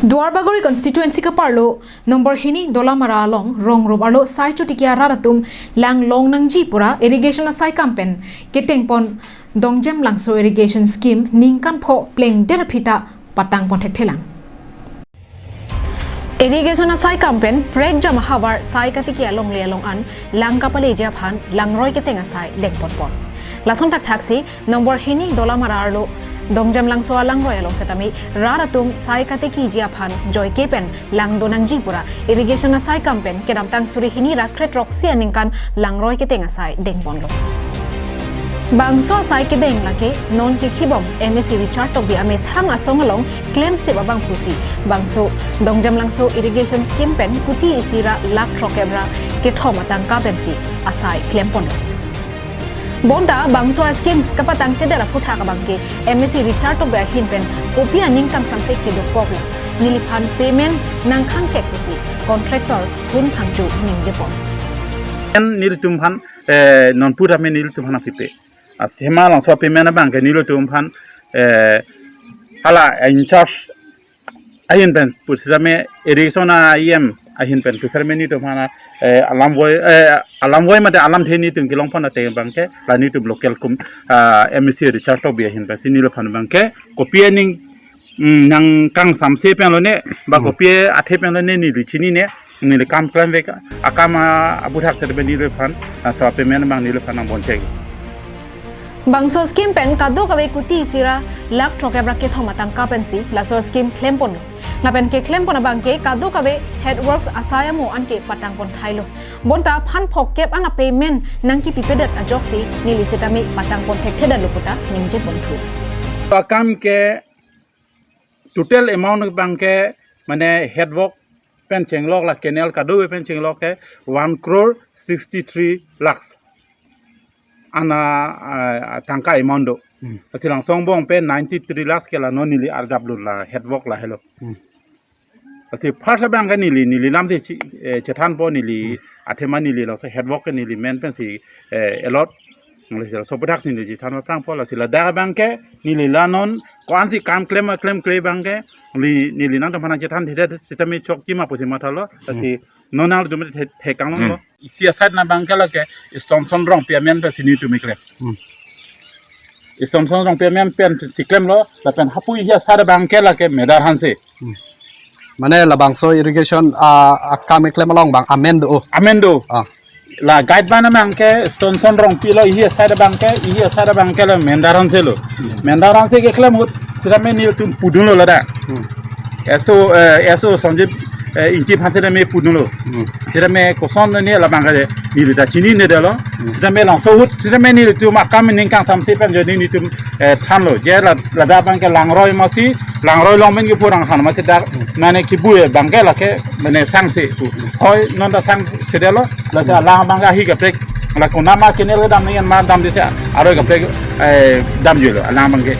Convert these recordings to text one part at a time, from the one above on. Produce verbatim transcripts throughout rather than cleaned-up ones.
Duarbagori constituency kaparlo number hini Dolamara along rong rum arlo sai chotiki arat atum lang long nangji pura irrigation asai kam pen ketengpon Dongjemlangso irrigation scheme ningkan pho plengdet aphi ta patangpon thekthelang. Irrigation asai kam pen prekjam ahavar sai katiki alongle along an lang kapaleji aphan langroi keteng asai dengponpon. Lason thakthaksi number hini Dolamara arlo Dongjemlangso alangroi along setame rat atum sai katekiji aphan joike pen lang do nangji pura irrigation asai kam pen kedamtang suri hini ra kre throksi aningkan langroi keteng asai dengponlo. Bangso asai kedeng lake non kekhibom M A C Richard Tokbi amethang asong along klemsip abang pusi bangso Dongjemlangso irrigation scheme pen kuti isi ra lakh throkkep ra kethom atangka pensi asai klemponlo. Bonta bangso a-scheme kapatangtedet aphuthak abangke M A C Richard Tokbi ahin pen kopi aning kangsamse kedokok lo, neliphan payment nangkhang chek pusi contractor Hun Phangcho ningjepon. En nelitum phan, eh, non pura me nelitum phan apipe. Athema langso payment abangke nelitum phan, eh, hala in charge ahin pen pusitame irrigation a-E M ahin pen pusitame nelitum phan, eh, alam voi, eh, alam voi mate alamthe nelitum kelongpon ateng abangke la nelitum local kum, ah, M A C Richard Tokbi ahin pensi neliphan abangke kopi aning, mm, nangkangsamse pen lone ba, hmm, kopi athe pen lone neli chinine, neli kam klemvek, akam, ah, aphuthak setame neliphan, ah, so payment abang neliphan nangpon chek. Bangso scheme pen kadokave kuti isi ra lakh throkkep ra kethom atangka pensi laso scheme klemponlo. Lapen keklempon abangke kadokave head works asai amo anke patangpon thailo. Bonta phan phokep an a-payment nangkipipedet ajoksi neli setame patangpon thekthedetlo puta ningjeponthu. Akam ke total amount abangke mane head work pen chenglok la canal kadokave pen chenglok ke one crore sixty three lakhs ana, ah, tangka amount do. Hmm. Lasi langsong angbong pen ninety three lakhs ke la non neli arjaplo la head work lahelo. Hmm. Lasi first abangke neli, neli lamthe chi, eh, chethanpo neli, hmm, athema neli laso head work ke neli men pensi, eh, allot. Neli laso aphuthak neli chethan prangpo lasi ladak abangke neli la non ko-ansi kam klem klemkle abangke neli, neli nangtum aphan nangchethanthedet setame chokji ma pusi mathalo. Lasi, hmm, non nangtum the, thekanglonglo. Hmm. Isi asai na abangke lake Stonson Rongpi amen pensi nelitum keklem. Hmm. Stonson Rongpi amen pensi klemlo, lapen hapu isi asai abangke lake Medar Hanse. Hmm. Mane labangso irrigation, ah, akam keklem along abang amen do. Amen do. Ah. La guide ban abangke Stonson Rongpi lo, isi asai abangke, isi asai abangke lo Medar Hanse lo. Hmm. Medar Hanse keklem ahut setame nelitum pudunlo ladak. Hmm. S O, eh, S O Sanjib, eh, Ingti aphan setame pudunlo. Hmm. Setame koson ne labangke neli ta chininedetlo. Hmm. Setame langso ahut, setame nelitum akam ningkangsamse pen jodi nelitum, eh, thanlo. Je la, ladak abangke langroi masi, langroi long pen kipu rang han masi dak, hmm, mane kibu abangke lake, mane sangse pu. Hoi non ta sangsedetlo, lasi, hmm, alang abangke ahi kaprek, la konama canal kedam nangji ma damdesi, aroi kaprek, eh, damjuilo, alang abangke.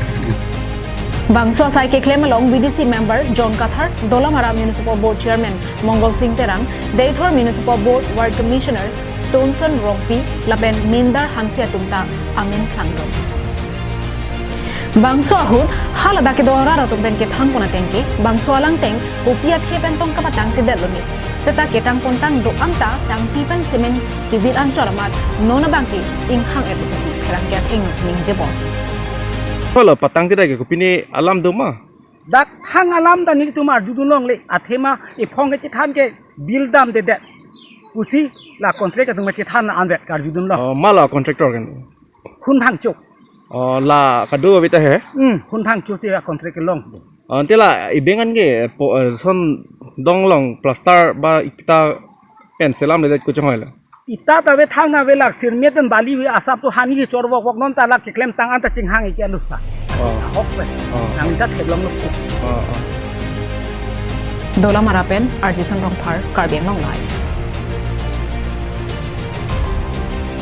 Bangso asai keklem along V D C member John Kathar, Dolamara Municipal Board Chairman Mongol Sing Terang, Deithor Municipal Board Ward Commissioner Stonson Rongpi, lapen Medar Hanse atum ta amen klangdun. Bangso ahut, haladak kedo arat atum pen kethangpon atengke, bangso alangteng, kopi athe pen tong kapatangtedetlo ne. Seta ketangpon tang do-an ta, sangpi pen cement kebit anchot amat, non abangke inghang-etlo pusi pherangke athengno ningjepon. Holo patangtedet ke kopine alam do ma? Dak hang alam ta nelitum arjudunlongle, athema ephong kechethan ke bill damdedet pusi la contract atum kechethan anvet karjudunlo. Oh, ma la contractor kan? Hun Phangcho. Oh, la kadokave ta he? Hmm, Hun Phangcho si la contract kelong. Oh, ante la ibeng an ke po, eh, son dong along plaster ba ita pen selamledet kochong hoilo. Ita ta ave, thang ave, lak sirmet pen bali ave, asap to hani chor vokvok, non ta lak keklem tang an ta chinghang-e ke alusa. Oh. Ahok pen. Oh. Nang ita theklonglo. Oh, oh. Dolamara pen, Arjison Rongphar, Karbi Anglong Live.